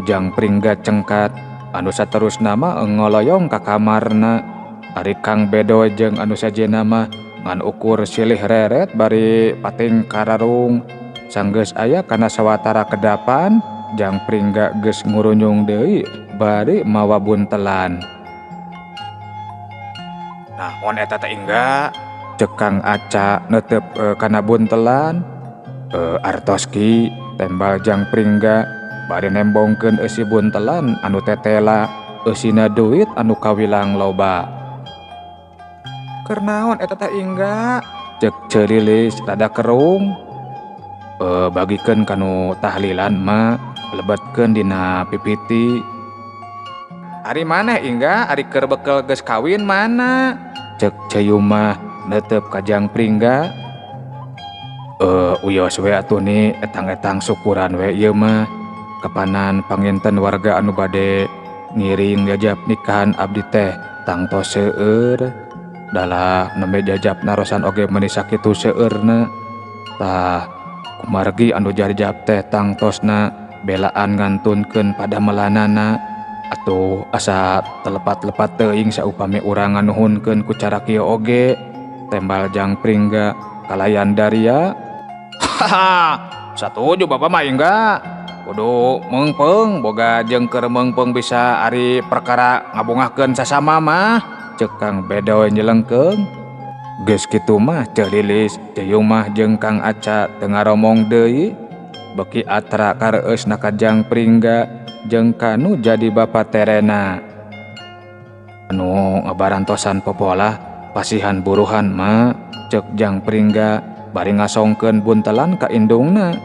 Jang Pringga cengkat anu saterusna mah ngoloyong ka kamarna. Ari Kang Bedo jeung anu sejenna mah ngan ukur silih reret bari pating kararung. Sanggeus aya kana sawatara kedapan, Jang Pringga geus ngurunyung deui bari mawa buntelan. Nah, on eta teh Ingga, ceuk Kang Aca neuteup kana buntelan. Artos ki tembal Jang Pringga bari nembongkeun eusi buntelan anu tetela eusina duit anu kawilang loba. Keur naon eta teh Ingga? Ceuk Ceurilis rada kerung. Bagikeun kanu tahlilan mah lebetkeun dina pipiti. Ari maneh Ingga, ari keur bekel geus kawin mana? Ceuk Ceyumah neuteup ka Jang Pringga. Uyos we atuh ni etang-etang syukuran we ieu mah. Kapanan panginten warga anu bade ngiring jajap nikahan abdi teh tangtos seueur. Dalah nembe jajap narosan oge meuni sakitu seueurna. Tah kumargi anu jajap teh tangtosna belaan ngantunkeun padamelanana atuh asa telepat-lepat teuing saupami urang nganuhunkeun ku cara kieu oge. Tembal Jang Pringga kalayan daria. Haha, satuju bapak mah Ingga. Kudu meungpeung boga jeung keur meungpeung bisa ari perkara ngabungahkeun sasama mah. Ceuk Kang Bedoy nyelengkeung. Geus kitu mah Ceu Lilis, Ceu Yumah jeung Kang Aca teu ngaromong deui. Beki atra kareueusna ka Jang Pringga jeung kanu jadi bapa terena. Anu ngabarantosan popolah pasihan buruhan mah, ceuk Jang Pringga bari ngasongkeun buntelan ka indungna.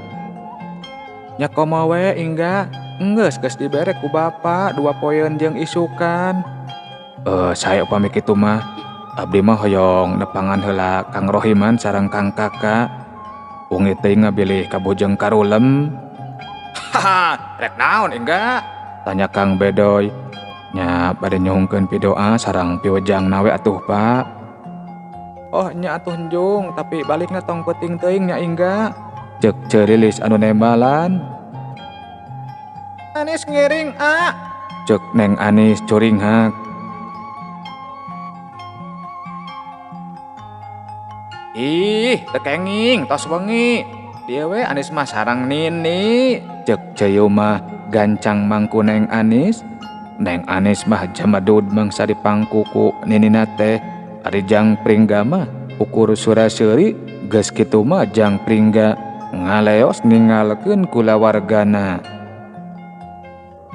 Nya komo we Ingga, enggeus geus dibere ku bapa 2 poeun jeung isukan. Sae upami kitu mah, abdi mah hoyong nepangan heula Kang Rohiman sareng Kang Kaka. Wengi teuing ngabilih kabujeng karulem. Haha, rek naon Ingga? Tanya Kang Bedoy. Nya bade nyuhungkeun pidoa sareng piwejangna we atuh Pak. Oh nya atuh njung, tapi balikna tong peuting teuing nya Ingga. Ceuk Ceurilis anu nembalan. Anis ngiring a. Ceuk Neng Anis curinghak. Ih, teu kenging tos wengi. Dieu we Anis mah sareng Nini. Ceuk Ceu Yumah gancang mangku Neng Anis. Neng Anis mah jamedud mangsa dipangku ku ninina teh. Ari Jang Pringga mah ukur sura-seuri geus kitu mah Jang Pringga ngaleos ninggalkeun kulawargana.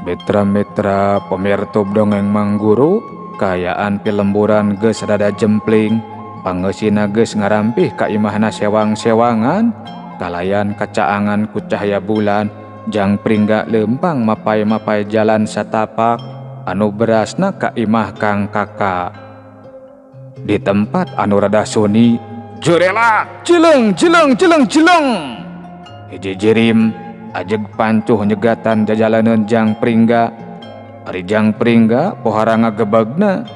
Mitra-mitra pamirtub dongeng Mang Guru, kaayaan pilemburan geus rada jempling, pangeusina geus ngarampih ka imahna sewang-sewangan, kalayan kacaangan ku cahaya bulan, Jang Pringga leumpang mapay-mapay jalan satapak anu berasna ka imah Kang Kaka. Di tempat anu rada sunyi, jurela cileng cileng cileng cileng. Hiji jirim ajeg pancuh nyegatan jajalaneun Jang Pringga. Ari Jang Pringga pohara ngagebegna.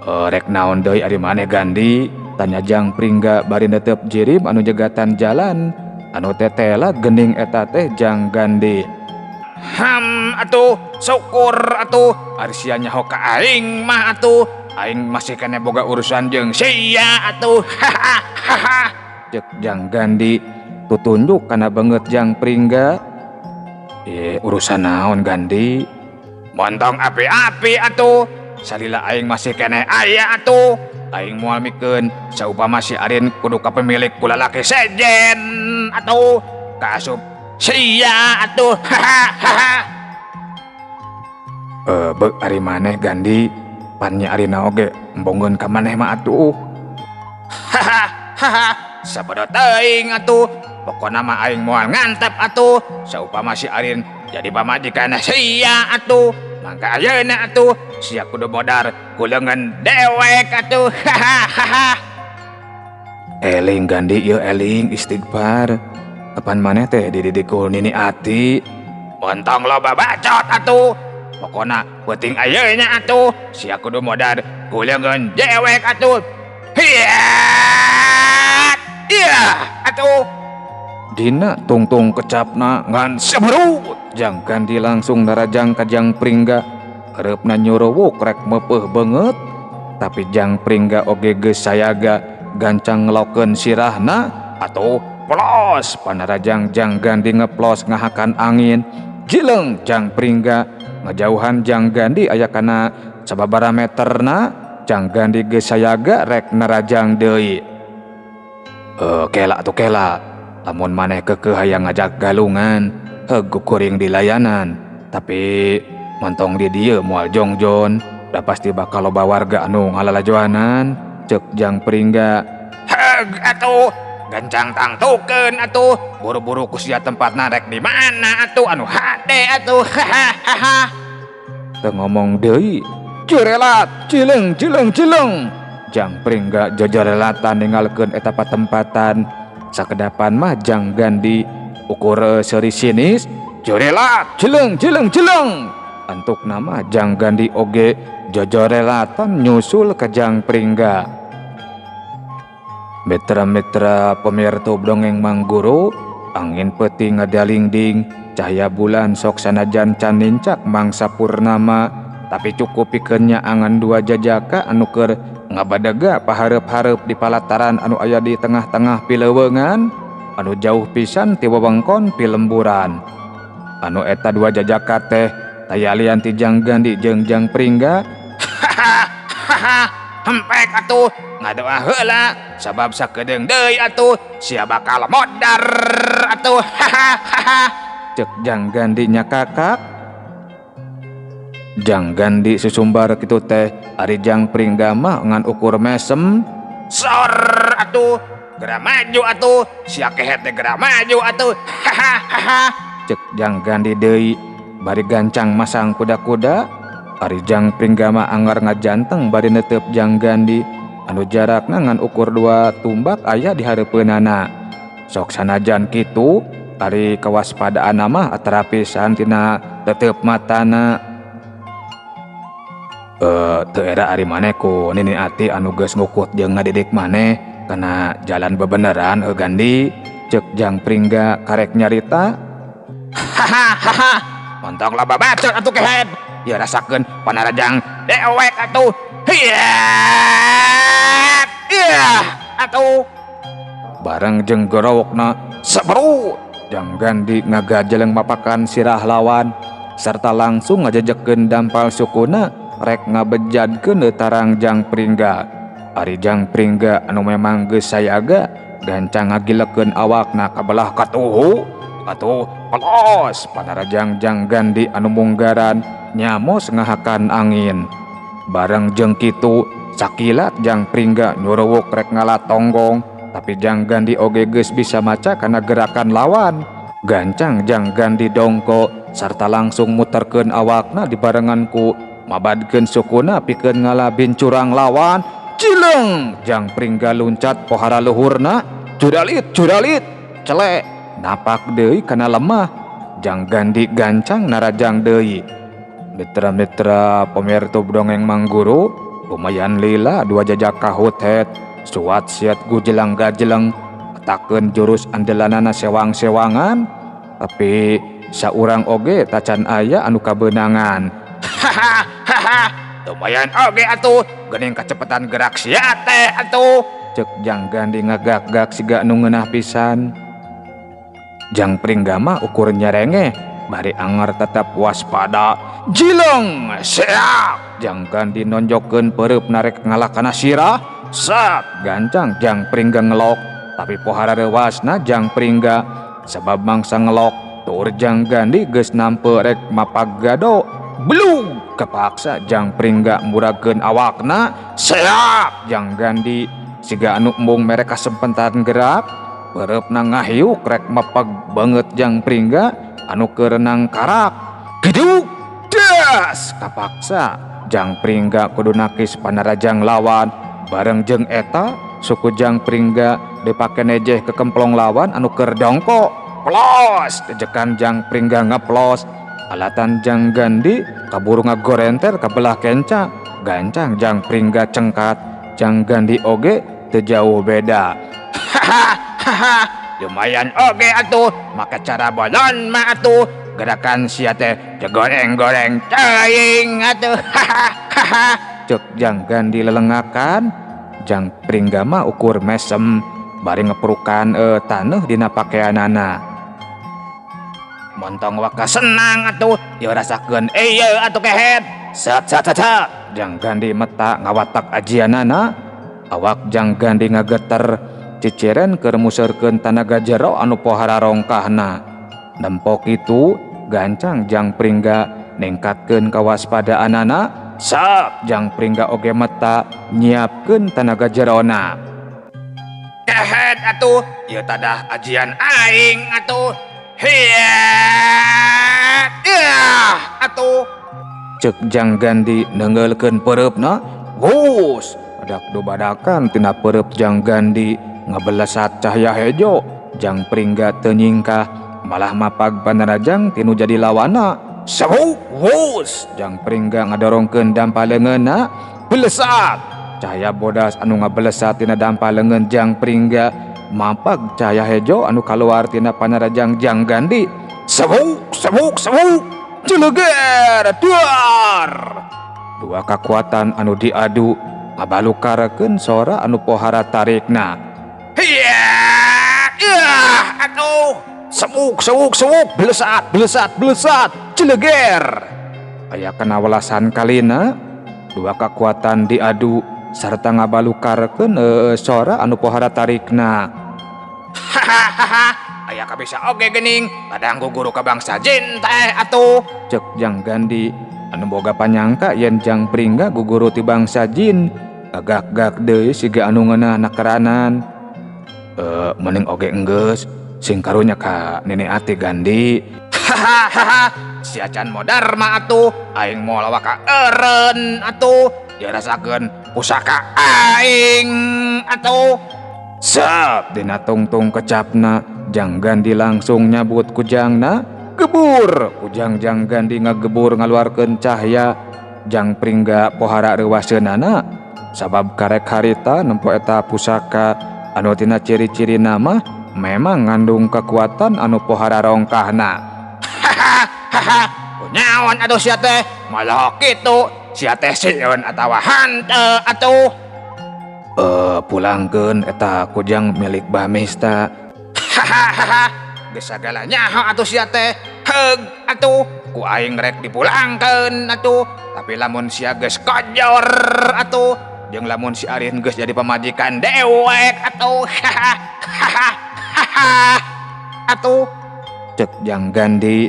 Rek naon deui ari maneh Gandi? Tanya Jang Pringga bari netep jirim anu nyegatan jalan anu tetela geuning eta teh Jang Gandi. Ham atuh syukur atuh ari sia nyaho ka aing mah atuh. Aing masih kene boga urusan jeung sia atuh. Hahaha. Ceuk Jang Gandi tutunjuk kana beungeut Jang Pringga. Urusan naon Gandi? Montong api-api atuh. Salila aing masih kene aya atuh. Aing moal mikeun saupama si Arin kudu ka pemilik ku lalaki sejen atuh. Kaasup sia atuh. Hahaha. Beuk ari maneh Gandi? Pan nya Arina oge embongeun ka maneh mah atuh. Hahaha. Sabodo teuing atuh. Pokona mah aing moal ngantep atuh. Saupama si Arin jadi pamajikan sia atuh. Mangka ayeuna atuh sia kudu modar ku leungeun dewek atuh. Hahaha. Eling Gandi ieu eling istighfar. Kapan maneh teh dididik ku Nini Ati? Montong loba bacot atuh. Pokona peuting ayeuna atuh sia kudu modar ku leungeun dewek atuh. Hiat. Iya atuh. Dina tungtung kecapna ngan seberut Jang Gandi langsung narajang ka Jang Pringga hareupna nyuruwuk rek meupeuh beungeut tapi Jang Pringga oge geus sayaga gancang ngelokeun sirahna atuh plos panarajang Jang Gandi ngeplos ngahakan angin jileng Jang Pringga ngajauhan Jang Gandi aya kana sababaraha meterna Jang Gandi geus sayaga rek narajang deui. Kela atuh kela lamun maneh keukeuh hayang ngajak galungan heug ku kuring dilayanan tapi montong di dieu moal jongjon da pasti bakal loba warga anu ngalalajoanan ceuk Jang Pringga. Heug atuh gancang tangtukeun atuh buru-buru ku sia tempatna rek di mana atuh anu hade atuh hahaha. Teu ngomong deui jurelat cileng cileng cileng Jang Pringga jojorelatan ninggalkeun eta patempatan sakedapan mah Jang Gandi ukur seuri sinis jurelat cileng cileng cileng antukna mah Jang Gandi oge jojorelatan nyusul ka Jang Pringga. Mitra-mitra pemirsa dongeng Mang Guru, angin peuting ngadalingding, cahaya bulan sok sanajan can nincak mangsa purnama, tapi cukup pikeun nyaangan dua jajaka anu keur ngabadega pahareup-hareup di palataran anu aya di tengah-tengah pileuweungan anu jauh pisan ti wewengkon pilemburan. Anu eta dua jajaka teh taya lian ti Jang Gandi jeung Jang Pringga. Hahaha, hempek atuh ngadoa heula sabab sakedeung deui atuh sia bakal modar atuh hahaha ceuk Jang Gandi nyakakak. Jang Gandi susumbar kitu teh ari Jang Pringga mah ngan ukur mesem sor atuh geura maju atuh sia kehet teh geura maju atuh hahaha ceuk Jang Gandi deui bari gancang masang kuda-kuda. Ari Jang Pringga mah anggar ngajanteng bari netep Jang Gandi anu jarakna ngan ukur dua tumbak aya di hareupeunana. Sok sanajan kitu ari kawaspadaan mah atarapisan tina tetep matana. Teu era ari maneh ku nini ati anu geus ngukut jeung ngadidik maneh kana jalan bebeneran Gandi ceuk Jang Pringga karek nyarita. Hahaha montong loba bacot atuh kehed ieu rasakeun panarajang dewek atuh hiat iah atuh bareng jeung gorowokna seberut Jang Gandi ngagajeleng mapakan sirah lawan serta langsung ngajejekeun dampal sukuna rek ngabejadkeun tarang Jang Pringga. Ari Jang Pringga anu memang geus sayaga gancang ngagilekeun awakna kabelah katuhu atuh pelos panarajang Jang Gandi anu munggaran nyamos ngahakan angin. Bareng jeung kitu sakilat Jang Pringga nyuruwuk rek ngala tonggong tapi Jang Gandi oge geus bisa maca kana gerakan lawan. Gancang Jang Gandi dongko sarta langsung muterkeun awakna dibarengan ku mabadkeun sukuna pikeun ngala bincurang lawan. Cileng Jang Pringga luncat pohara luhurna juralit juralit celek napak deui kana lemah. Jang Gandi gancang narajang deui. Mitra-mitra pemirsa dongeng Mang Guru, lumayan lila dua jajaka hutet suat siat gujelang gajeleng takeun jurus andelanana sewang-sewangan tapi saurang oge tacan aya anu kabeunangan. Hahaha lumayan oge atuh geuning kacepetan gerak sia teh atuh ceuk Jang Gandi ngagak-gak siga anu ngeunah pisan. Jang Pringga mah ukur nyerengeh bari anger tetep waspada. Jileng seak Jang Gandi nonjokkeun peureupna rek ngalakana sirah sat gancang Jang Pringga ngelok tapi pohara reuwasna Jang Pringga sabab mangsa ngelok tur Jang Gandi geus nampe rek mapag gado belug kepaksa Jang Pringga muragkeun awakna seak Jang Gandi siga anu embung mere kasempetan gerak peureupna ngahiuk rek mapag beungeut Jang Pringga anu keur nangkarak gedug das kapaksa Jang Pringga kudu nakis panarajang lawan. Bareng jeung eta suku Jang Pringga dipake nejeh ke kemplong lawan anu keur dongko plos jejekan Jang Pringga ngeplos alatan Jang Gandi kaburu ngagorenter ka belah kenca gancang Jang Pringga cengkat Jang Gandi oge teu jauh beda. Hahaha Lumayan oge atuh make cara bolon mah atuh gerakan sia teh goreng-goreng teuing atuh. Hahaha, cek Jang Gandi lelengakan. Jang Pringga mah ukur mesem bari ngeperukan taneuh dina pakeanana. Montong waka senang atuh ieu rasakeun ieu atuh kehed. Sat sat sat sat. Jang Gandi meta ngawatak ajianana. Awak Jang Gandi ngageter ciciren keur museurkeun tanaga jero anu pohara rongkahna. Nempo kitu gancang Jang Pringga ningkatkeun kawaspadaanana. Sap Jang Pringga oge meta nyiapkeun tanaga jerona. Kehed atuh ieu tadah ajian aing atuh. Hiya yah atuh, cek Jang Gandi neunggeulkeun peureupna. Wus badak dubadakan tina peureub Jang Gandi ngabelesat cahaya hejo. Jang Pringga teu nyingkah malah mapag panarajang tinu jadi lawana. Sabuk wus Jang Pringga ngadorongkeun dampa leungeunna. Belesat cahaya bodas anu ngabelesat tina dampa leungeun Jang Pringga mapag cahaya hejo anu kaluar tina panarajang Jang Gandi. Sabuk sabuk sabuk celeger duar. Dua kakuatan anu diadu ngabalukarkeun sora anu pohara tarikna. Hiya yah atuh. Sebuk sebuk sebuk belesat belesat belesat celeger. Aya kana welasan kalina dua kakuatan diadu sarta ngabalukarkeun sora anu pohara tarikna. Hahaha, aya kabisa oge geuning padang guru ka bangsa jin teh atuh, cek Jang Gandi anu boga panyangka yen Jang Pringga guguru ti bangsa jin. Gagak-gak deui siga anu ngeunah nakeranan. Mending oge enggeus sing karunya ka Nini Ati Gandi. Hahaha, sia can modar mah atuh aing moal waka eureun atuh dirasakeun pusaka aing atuh. Sap dina tungtung kecapna Jang Gandi langsung nyabut kujangna. Gebur kujang Jang Gandi ngagebur ngaluarkeun cahya. Jang Pringga pohara reuwaseunana sabab karek harita nempo eta pusaka anu tina ciri-ciri nama memang ngandung kekuatan anu pohara rongkahna. Hahaha, kunyaon atuh sia teh malah kitu sia teh sieun atawa hanteu atuh. Pulangkeun eta kujang milik Bah Mista. Hahaha, geus sagala nyaho atuh sia teh. Heug atuh ku aing rek dipulangkeun atuh, tapi lamun sia geus kojor atuh jeung lamun si Arin geus jadi pamajikan dewek atuh. Hahaha atuh, cek Jang Gandi.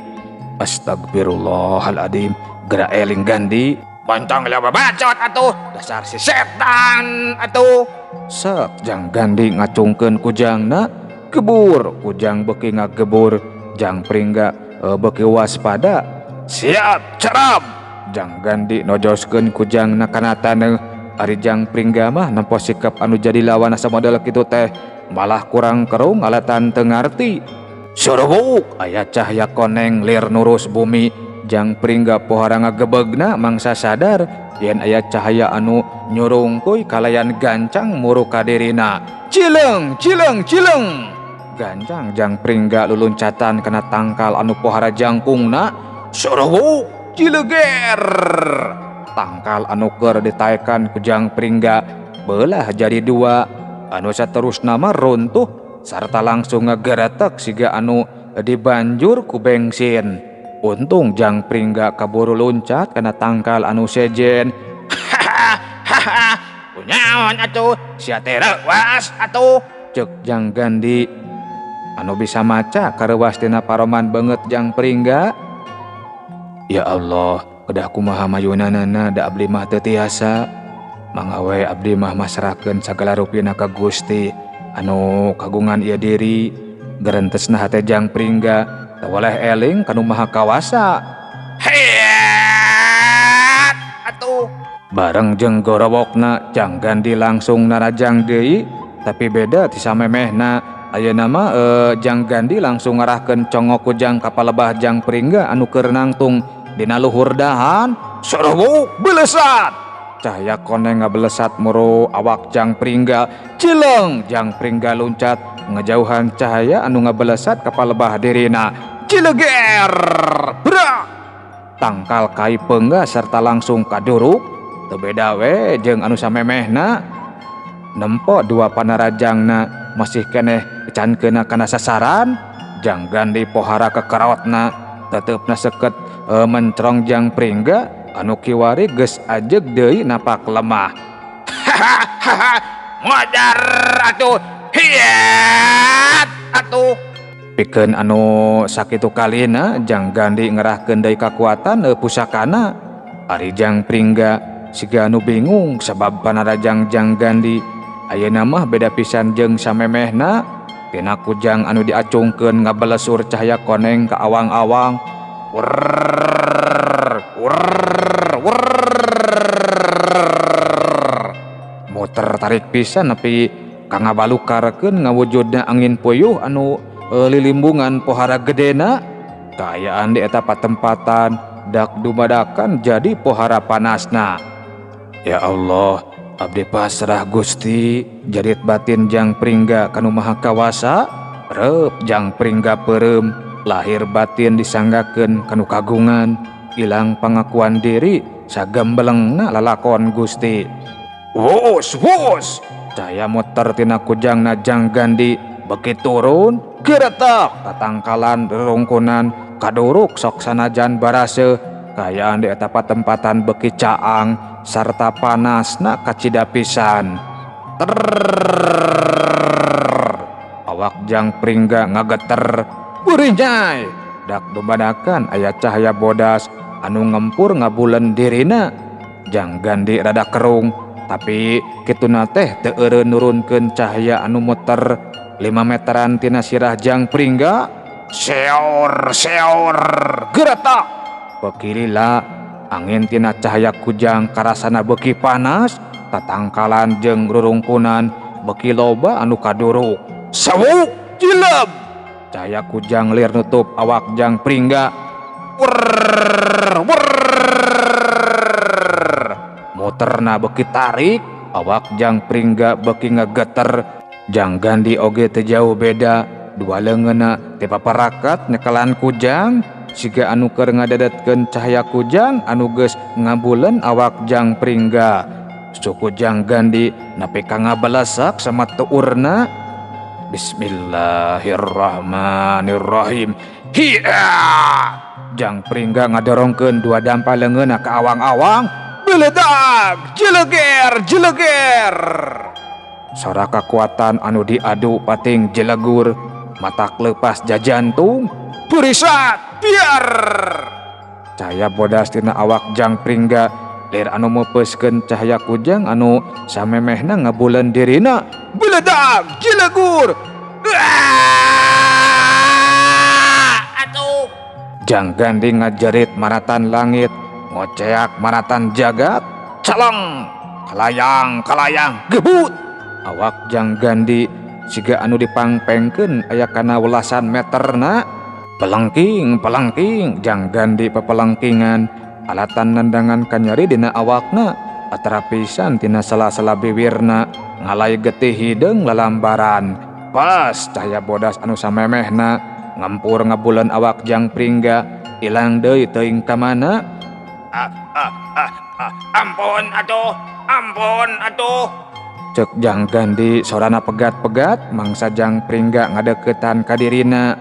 Astagfirullahaladzim, geura eling Gandi. Bontong loba bacot atuh dasar si setan atuh. Sep Jang Gandi ngacungkeun kujangna. Gebur kujang beuki ngagebur. Jang Pringga beuki waspada. Siap cerab Jang Gandi nojoskeun kujangna kana taneuh. Ari Jang Pringga mah nempo sikap anu jadi lawan asa model kitu teh malah kurang kerung alatan teu ngarti. Surubuk aya cahaya koneng lir nurus bumi. Jang Pringga pohara ngagebegna mangsa sadar yen aya cahaya anu nyurungkuy kalayan gancang muru ka dirina. Cileng cileng cileng gancang Jang Pringga luluncatan kana tangkal anu pohara jangkungna. Surubuk cileger tangkal anu keur ditaekan ku Jang Pringga beulah jadi dua anu saterusna mah runtuh sarta langsung ngageretek siga anu dibanjur ku bensin. Untung Jang Pringga kaburu luncat kana tangkal anu sejen. Hahaha, kunyaon atuh sia teh reuwas atuh, cek Jang Gandi anu bisa maca kareuwas tina paroman beungeut Jang Pringga. Ya Allah, kedah kumaha mayunanana da abdi mah teu tiasa. Mangga we abdi mah masrahkeun sagala rupina ka Gusti anu kagungan ieu diri. Gerentesna hate Jang Pringga teu weleh eling kanu Maha Kawasa. Heat atuh bareng jeung gorowokna Jang Gandi langsung narajang deui, tapi beda ti samemehna. Ayeuna mah Jang Gandi langsung ngarahkeun congok kujang ka palebah Jang Pringga anu keur nangtung dina luhur dahan. Sorowok belesat cahaya koneng ngabelesat muru awak Jang Pringga. Cileng Jang Pringga luncat ngajauhan cahaya anu ngabalesat ka palebah dirina. Cileger! Bra! Tangkal kai peungga serta langsung kaduruk, teu beda we jeung anu samemehna. Nempo dua panarajangna masih keneh can keuna kana sasaran, Jang Gandi pohara kekerotna tetepna seket mencrong Jang Pringga anu kiwari geus ajeg deui napak lemah. Hahaha, modar atuh, hiat atuh. Pikeun anu sakitu kalina Jang Gandi ngerahkeun deui kakuatan pusakana. Ari Jang Pringga siga anu bingung sabab panarajang Jang Gandi ayeuna mah beda pisan jeung samemehna. Tina kujang anu diacungkeun ngabalesur cahaya koneng ka awang-awang. Wurr, wurr, wurr. Muter tarik pisan nepi ka ngabalukarkeun ngawujudna angin puyuh anu lilimbungan pohara gedena. Kaayaan di eta patempatan dak dumadakan jadi pohara panasna. Ya Allah, abdi pasrah Gusti, jarit batin Jang Pringga kanu Maha Kawasa. Reup Jang Pringga peureum, lahir batin disanggakeun kanu kagungan, ilang pangakuan diri sagembelengna lalakon Gusti. Wus wus, cahaya muter tina kujangna Jang Gandi beki turun, geretak tatangkalan rerungkunan kaduruk sok sanajan baraseuh. Kaayaan di eta patempatan beki caang sarta panasna kacida pisan. Trrrr, awak Jang Pringga ngageter, burinyai dak dumadakan aya cahaya bodas anu ngempur ngabulen dirina. Jang Gandi rada kerung, tapi kituna teh teu eureun nurunkeun cahaya anu muter 5 meteran tina sirah Jang Pringga. Seor seor geretak beki lila angin tina cahaya kujang karasana beki panas, tatangkalan jeung rurungkunan beki loba anu kaduruk. Sawuk jileb, cahaya kujang lir nutup awak Jang Pringga. Wurr wurr, muterna beki tarik, awak Jang Pringga beki ngageter. Jang Gandi oge teu jauh beda, dua leungeunna teu paparakat nyekelan kujang siga anu keur ngadadetkeun cahaya kujang anu geus ngabulen awak Jang Pringga. Suku Jang Gandi nepi ka ngabalasak sama tuurna. Bismillahirrahmanirrahim. Hiya! Jang Pringga ngadorongkeun dua dampa leungeunna ka awang-awang. Beledag, jeleger, jeleger. Sora kakuatan anu diadu pating jelegur, matak lepas jajantung, purisat, biar. Cahaya bodas tina awak Jang Pringga lir anu meupeuskeun cahaya kujang anu samemehna ngabulen dirina. Beledag, jelegur. Atuh. Jang Gandi ngajerit maratan langit, ngoceak maratan jagat, caleng, kalayang, kalayang, gebut. Awak Jang Gandi siga anu dipangpengkeun aya kana welasan meterna. Pelengking, pelengking, Jang Gandi pepelengkingan, alatan nendangan kanyeri dina awakna, atara pisan tina sela-sela biwirna, ngalai getih hideung lalambaran. Pas cahaya bodas anu samemehna ngempur ngabulen awak Jang Pringga, ilang deui teuing ka mana. Ampun atuh, ampun atuh. Cek Jang Gandi sorana pegat-pegat mangsa Jang Pringga ngadeukeutan ka dirina.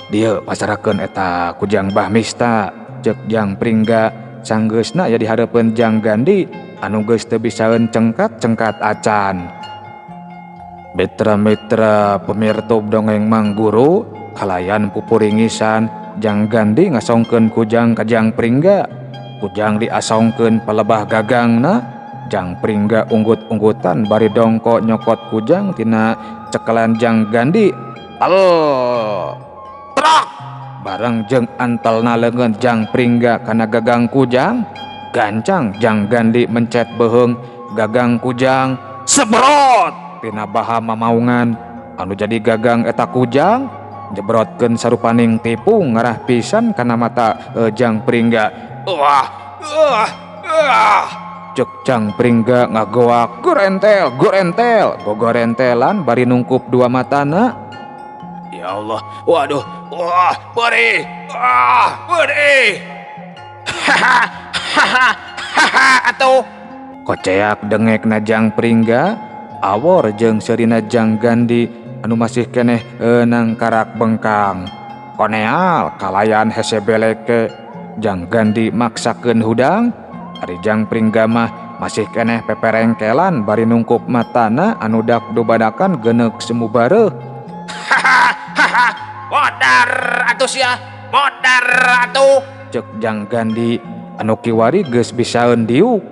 Dieu pasarakeun eta kujang Bah Mista, cek Jang Pringga sanggeusna aya di hareupeun Jang Gandi anu geus teu bisaeun cengkat-cengkat acan. Mitra-mitra pemirtub dongeng Mang Guru kalayan pupuringisan Jang Gandi ngasongkeun kujang ka Jang Pringga. Kujang diasongkeun palebah gagangna. Jang Pringga unggut-unggutan bari dongko nyokot kujang tina cekelan Jang Gandi. Tel trak bareng jeung antelna leungeun Jang Pringga kana gagang kujang. Gancang Jang Gandi mencet beuheung gagang kujang. Sebrot tina baha mamaungan anu jadi gagang eta kujang jebrotkeun sarupaning tipung ngarah pisan kana mata Jang Pringga. Wah, wah, wah. Cek Jang Pringga ngagoak gorentel gorentel gogorentelan bari nungkup dua matana. Ya Allah, waduh, wah, perih, ah, perih. Haha, haha, haha, atuh. Koceak dengekna Jang Pringga, awor jeung seurina Jang Gandi anu masih keneh nangkarak bengkang. Koneal kalayan hese beleke, Jang Gandi maksakeun hudang. Ari Jang Pringga mah masih keneh peperengkelan bari nungkup matana anu dak dubadakan geuneuk semu bareuh. Haha, haha, modar atuh sia, modar atuh. Cek Jang Gandi anu kiwari geus bisaeun diuk.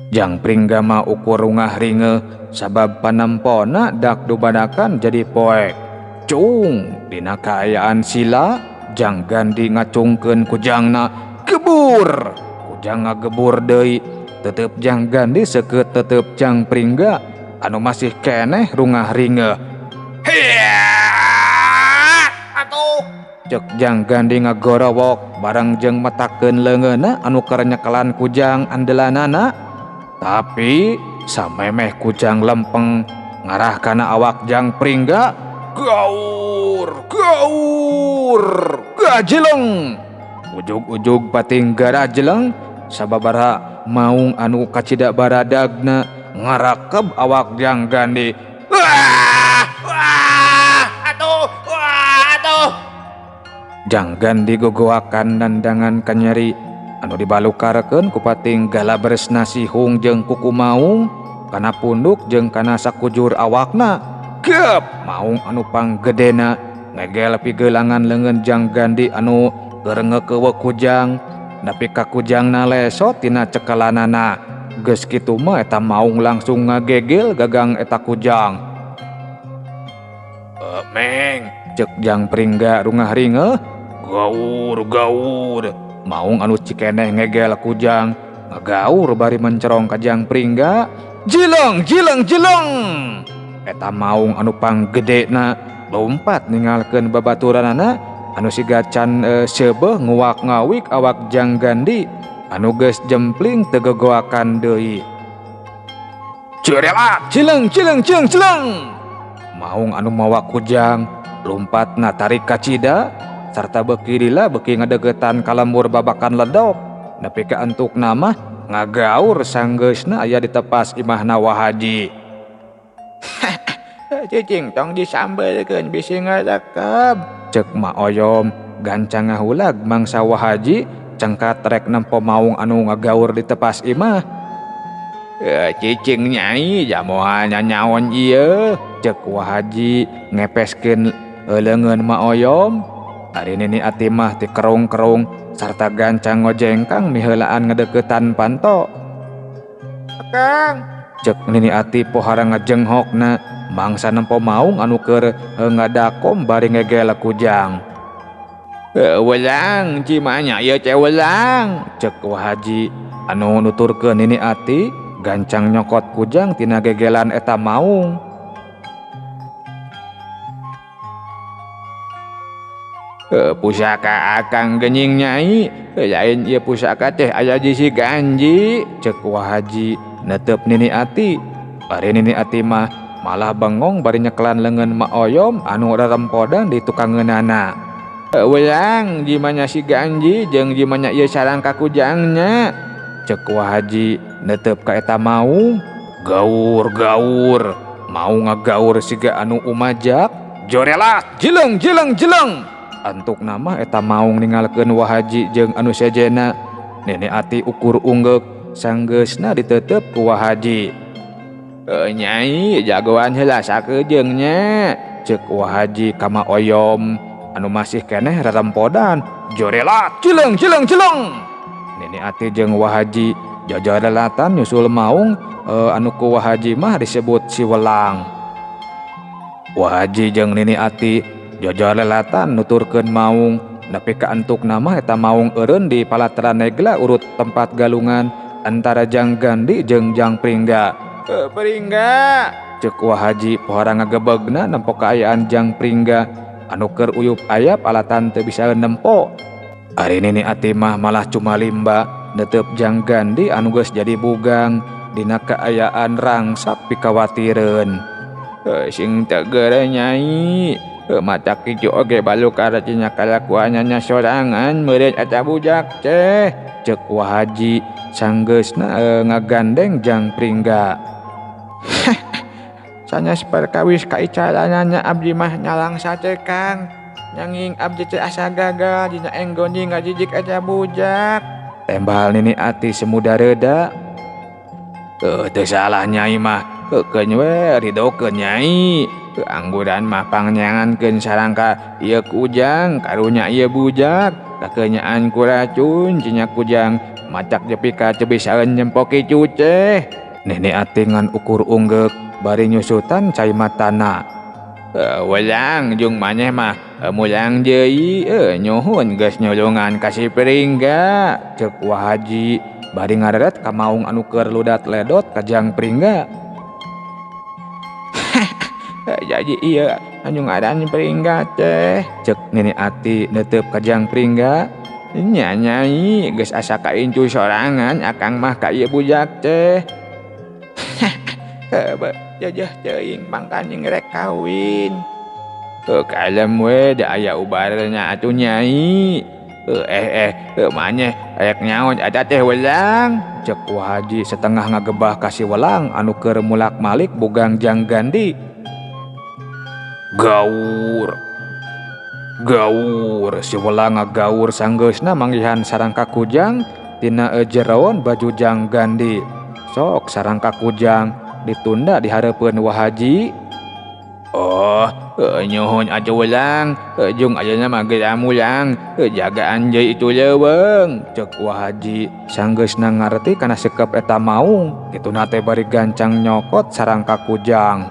Jang Pringga mah ukur rungah ringeuh sabab panempona dak dubadakan jadi poek. Cung dina kaayaan sila Jang Gandi ngacungkeun kujangna gebur. Kujang ngagebur deui tetep Jang Gandi seukeut tetep Jang Pringga anu masih keneh rungah ringeuh. Hiya atuh. Cek Jang Gandi ngagorowok bareng jeung metakeun leungeunna anu keur nyekelan kujang andelanana. Tapi samemeh kujang lempeng ngarah kana awak Jang Pringga, gaur gaur gajeleng. Ujug-ujug pating garajeleng sababaraha maung anu kacida baradagna ngarakeb awak Jang Gandi. Wah, wah, atuh, wah, atuh. Jang Gandi gogoakan nandangan kanyeri anu dibalukarkeun ku pating galabresna sihung jeung kuku maung kana punduk jeung kana sakujur awakna. Gep, maung anu panggedena ngegel pigelangan leungeun Jang Gandi anu keur ngeukeweuk kujang nepi ka kujangna lesot tina cekelanana. Geus kitu mah eta maung langsung ngagegel gagang eta kujang. Meng, cek Jang Pringga rungah ringeuh. Gaur gaur, maung anu cikeneh ngegel kujang ngagaur bari mencerong ka Jang Pringga. Jileng jileng jileng, eta maung anu panggedena lompat ninggalkeun babaturanana anu siga can seubeuh nguak ngawik awak Jang Gandi anu geus jempling teu gogoakan deui. Curelat jileng jileng jileng jileng, maung anu mawa kujang lompatna tarik kacida sarta beuki lila beuki ngadeukeutan ka lembur babakan ledok nepi ka antukna mah ngagaur sanggeusna aya di tepas imahna Wa Haji. Cicing tong disambelkeun bisi ngarekeb, cek Ma Oyom gancang ngahulag mangsa Wa Haji cengkat rek nempo maung anu ngagaur di tepas imah. Cicing nyai jamoha nyanyaon ieu, cek Wa Haji ngepeskeun leungeun Ma Oyom. Ari Nini Ati mah ti kerung-kerung sarta gancang ngojengkang miheulaan ngadeuketan panto. Akang, cek Nini Ati pohara ngajenghokna mangsa nempo maung anu keur ngadakom bari ngegel kujang. Welang cimanya ieu ce welang, cek Wa Haji anu nuturkeun Nini Ati gancang nyokot kujang tina gegelan eta maung. Pusaka akang genying nyai, lain ieu pusaka teh aya di si Ganji, cek Wa Haji netep Nini Ati. Bari Nini Ati mah malah bengong bari nyekelan leungeun Ma Oyom anu rarempodan di tukangeunana. Welang jimanya si Ganji jeung jimanya ieu sarang kakujangnya, cek Wa Haji netep ka eta maung. Gaur gaur, maung ngagaur siga anu umajak, jorelat jileng jileng jileng. Antuk nama eta maung ninggalkeun Wa Haji jeung anu sejena. Nini Ati ukur unggeuk sanggeusna ditetep ku Wa Haji. Nyai jagoan heula sakeujeng nya, cek Wa Haji ka Ma Oyom anu masih keneh rarempodan. Jorelat jileng jileng jileng. Nini Ati jeung Wa Haji jajorelatan nyusul maung anu ku Wa Haji mah disebut si Welang. Wa Haji jeung Nini Ati jajorelatan nuturkeun maung nepi ka antukna mah eta maung eureun di palataran negla urut tempat galungan antara Jang Gandi jeung Jang Pringga. Pringga, cek Wa Haji pohara ngagebegna nempo kaayaan Jang Pringga anu keur uyup ayap alatan teu bisa nempo. Ari Nini Ati mah malah cuma limba Netep Jang Gandi anu geus jadi bugang dina kaayaan rangsak pikawatireun. Sing teger Nyai, matak kitu oge balukar tina kalakuanana sorangan meureun eta bujak teh, ceuk Wa Haji sanggeusna ngagandeng Jang Pringga. Sanes perkawis kaicalanana abdi mah nyalang sate Kang. Nanging abdi teh asa gagal dina enggondi ngajijik eta bujak. Tembal Nini Ati semuda reda. Teu salah Nyai mah, keukeunh we ridokeun Nyai. Angguran mah pangnyangankeun sarangka ieu kujang, karunya ieu bujak. Kakenyaan ku racun cenah kujang, macak jepi ka teu bisaeun nyempo kicu teh. Nini Ati ngan ukur unggeuk bari nyusutan cai matana. Welang jeung maneh mah mulang deui, nyuhun geus nyulungan ka si Pringga, ceuk Wa Haji bari ngareret ka maung anu keur ludat ledot ka Jang Pringga. Jadi ieu anu ngaran Pringga teh, ceuk Nini Ati neuteup ka Jang Pringga. Nya Nyai geus asa kaincu sorangan akang mah ka ieu bujak teh. Jajah teuing mangkaning rek kawin. Kalem we da aya ubarna atuh Nyai. Maneh rek nyaon eta teh welang, ceuk Wa Haji setengah ngagebah ka si welang anu keur mulak-malik bugang Jang Gandi. Gaur. Gaur si welang ngagaur sanggeusna manggihan sarangka kujang tina jeroan baju Jang Gandi. Sok sarangka kujang ditunda di hareupeun Wa Haji. Oh, nyuhun atuh welang, jeung ayeuna mah geura mulang, jagaan deui itu leuweung, ceuk Wa Haji sanggeusna ngarti kana sikep eta maung, kituna teh bari gancang nyokot sarangka kujang.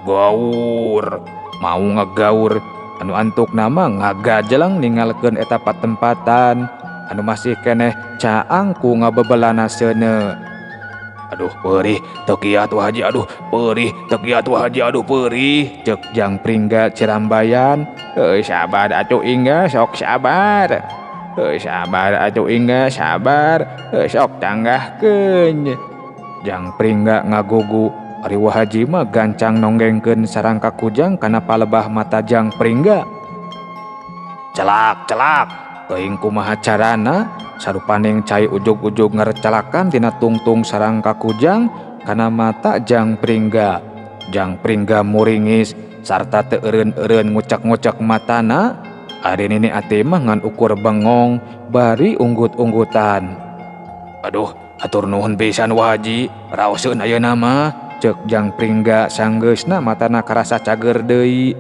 Gaur, maung ngagaur, anu antukna mah ngagajeleng ninggalkeun eta patempatan anu masih keneh caang ku ngabebelana seuneu. Aduh perih, teu kiat Wa Haji, aduh perih, teu kiat Wa Haji, aduh perih, ceuk Jang Pringga cirambayan. Sabar atuh Ingga, sok sabar. Sabar atuh Ingga, sabar, sok tanggahkeun. Jang Pringga ngagugu, ari Wa Haji mah gancang nonggengkeun sarangka kujang kana palebah mata Jang Pringga. Celak celak, teuing kumaha carana sarupaning cai ujug-ujug ngarecelakan tina tungtung sarangka kujang kana mata Jang Pringga. Jang Pringga muringis sarta teu eureun-eureun ngucek-ngucek matana. Ari Nini Ati mah ngan ukur bengong bari unggut-unggutan. Aduh, hatur nuhun pisan Wa Haji, raoseun ayeuna mah, ceuk Jang Pringga sanggeusna matana karasa cager deui.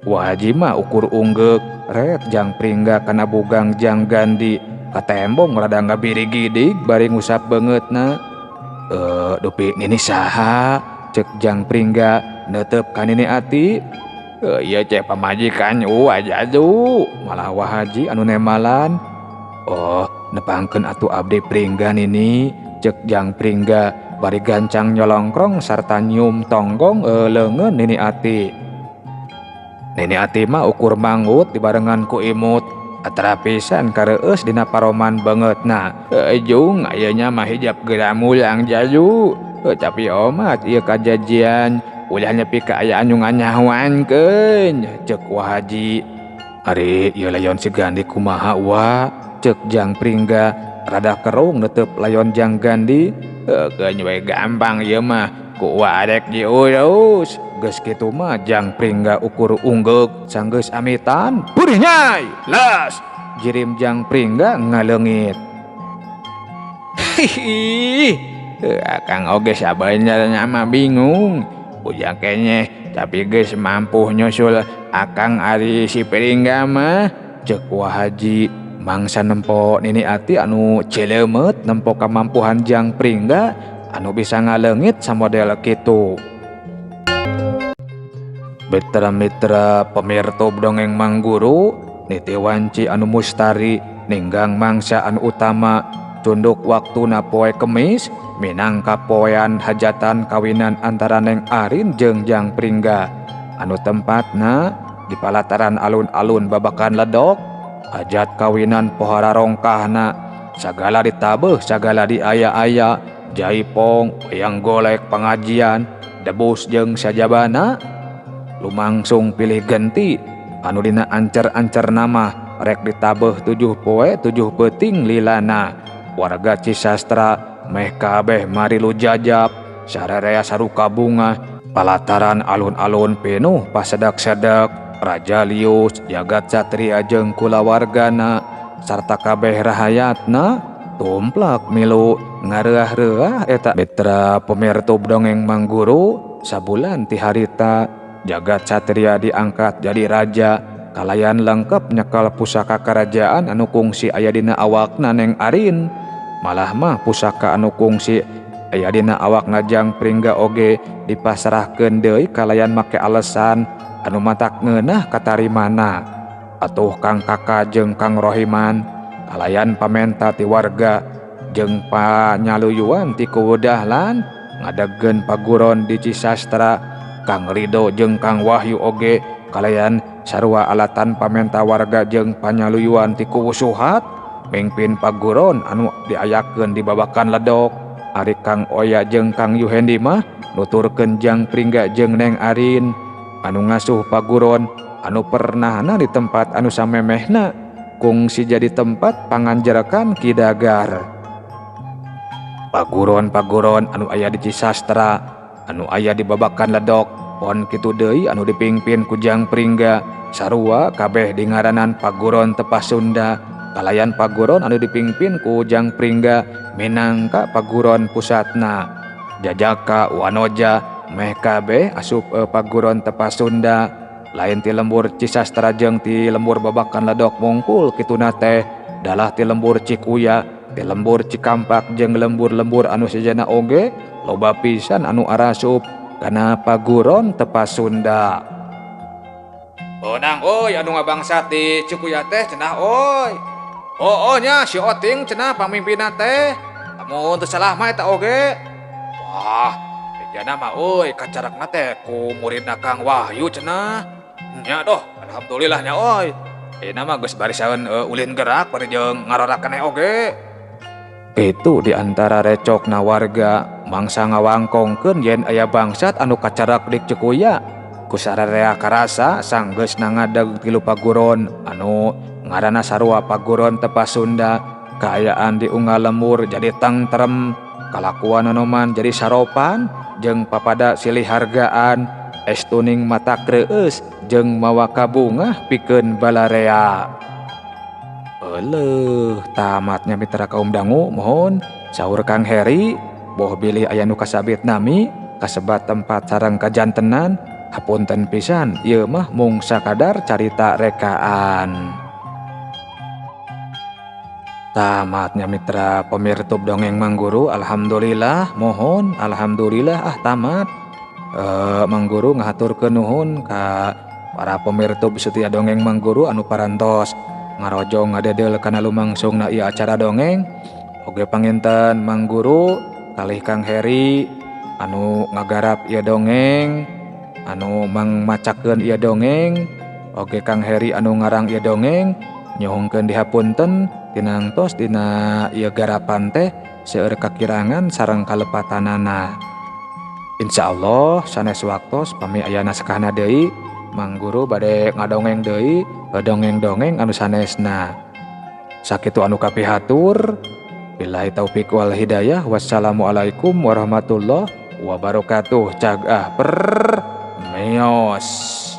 Wa Haji mah ukur unggeuk, ret Jang Pringga kana bugang Jang Gandi. Katembong rada ngabirigidig bari ngusap beungeutna. Dupi Nini saha? Ceuk Jang Pringga neuteup ka Nini Ati. Ieu teh pamajikan Wa Jadu, malah Wa Haji anu nemalan. Oh, nepangkeun atuh abdi Pringga Nini, ceuk Jang Pringga bari gancang nyolongkrong sarta nyium tonggong leungeun Nini Ati. Nini Ati mah ukur manggut dibarengan ku imut. Atra pisan kareueus dina paroman beungeutna. Jung ayeuna mah hijab geura mulang Jaju. Tapi omat ieu kajajian ulah nepi ka aya anu nganyahoankeun, ceuk Wa Haji. Ari ieu layon si Gandi kumaha Wa? Ceuk Jang Pringga rada kerung neuteup layon Jang Gandi. Keun we gampang ieu mah ku Wa arek diurus. Geus kitu mah Jang Pringga ukur unggeuk sanggeus amitan. Purih Nyai, las jirim Jang Pringga ngaleungit. Hihi, akang oge sabenerna mah bingung. Bujang kenyeh tapi geus mampu nyusul akang ari si Pringga mah, ceuk Wa Haji mangsa nempo Nini Ati anu cileumeut nempo kamampuhan Jang Pringga anu bisa ngaleungit samodel kitu. Mitra-mitra pemirtub dongeng Mangguru, niti wanci anu mustari ninggang mangsa anu utama cunduk waktuna poe Kemis minangka poean hajatan kawinan antara Neng Arin jeung Jang Pringga anu tempatna di palataran alun-alun Babakan Ledok. Hajat kawinan pohara rongkahna Sagala ditabeuh, sagala diaya-aya, jaipong, wayang golek, pengajian, debus jeung sajabana. Lumangsung pilih genti anu dina ancer-ancer nama rek ditabeuh 7 poe 7 peuting lilana. Warga Cisastra meh kabeh marilu jajab, sararea saruka bunga, palataran alun-alun pinuh pasedak-sedak, Raja Lius, Jagat Satria jeung kulawargana sarta kabeh rahayatna tumplak milu ngareah-reuah eta. Mitra pemirtub dongeng Mangguru, sabulan ti harita Jagat Satria diangkat jadi raja kalayan lengkap nyekal pusaka kerajaan anu kungsi aya dina awakna Neng Arin. Malah mah pusaka anu kungsi aya dina awakna Jang Pringga oge dipasrahkeun deui kalayan make alasan anu matak ngeunah katarimana. Atuh Kang Kaka jeung Kang Rohiman kalayan pamenta ti warga jeung panyaluyuan ti kuwedahlan ngadegkeun paguron di Cisastra. Kang Rido jeung Kang Wahyu oge kalayan sarua alatan pamenta warga jeung panyaluyuan ti kuwusuhat mingpin paguron anu diayakeun di Babakan Ledok. Ari Kang Oya jeung Kang Yuhendi mah nuturkeun Jang Pringga jeung Neng Arin anu ngasuh paguron anu pernahna di tempat anu samemehna kungsi jadi tempat panganjerakan Ki Dagar. Paguron-paguron anu aya di Cisastra anu aya di Babakan Ledok pon kitu deui anu dipingpin ku Jang Pringga sarua kabeh dingaranan paguron Tepas Sunda kalayan paguron anu dipingpin ku Jang Pringga minangka paguron pusatna. Jajaka Wanoja meh kabeh asup paguron Tepas Sunda lain ti lembur Cisastra jeung ti lembur Babakan Ledok mungkul kituna teh dalah ti lembur Cikuya, ti lembur Cikampak jeung lembur-lembur anu sejana oge loba pisan anu arasup kana paguron Tepas Sunda. Onang euy anu ngabangsat di Cikuya teh cenah euy. Oh nya si Oting cenah pamimpinna teh. Lamun teu salah mah eta oge. Wah, ejana mah euy kacarakna teh ku muridna Kang Wahyu cenah. Nya doh, alhamdulillah nya euy. Ayeuna mah geus barisaeun ulin gerak bari jeung ngarorak keneh oge. Itu di antara recokna warga mangsa ngawangkongkeun yen aya bangsat anu kacarak di Cikuya. Ku sararea karasa sanggeusna ngadeg tilu paguron anu ngaranna sarua paguron Tepas Sunda, kaayaan di unggal lembur jadi tangtrem, kalakuan nonoman jadi saropan jeung papada silih hargaan, estuning mata kreueus jeung mawa kabungah pikeun balarea. Eleuh, tamatnya mitra kaum dangu mohon saur Kang Heri boh bilih aya nu kasabit nami kasebat tempat sareng kajantenan hapunten pisan ieu mah mung sakadar carita rekaan. Tamatnya mitra pemirtub dongeng Mangguru, alhamdulillah mohon alhamdulillah ah tamat. Mangguru ngahaturkeun nuhun ka para pemirtub setia dongeng Mangguru anu parantos ngarojong ngadedel kana lumangsungna ieu acara dongeng. Oge panginten Mangguru kalih Kang Heri anu ngagarap ieu dongeng, anu mangmacakeun ieu dongeng, oge Kang Heri anu ngarang ieu dongeng nyuhunkeun dihapunten tinangtos dina ieu garapan teh seueur kakirangan sareng kalepatanana. Insyaallah sanes waktos pami aya naskahna deui Mangguru bade ngadongeng deui dongeng-dongeng anu sanesna. Sakitu anu kapihatur, billahi taufik wal hidayah, wassalamualaikum warahmatullahi wabarakatuh. Cagah per meos.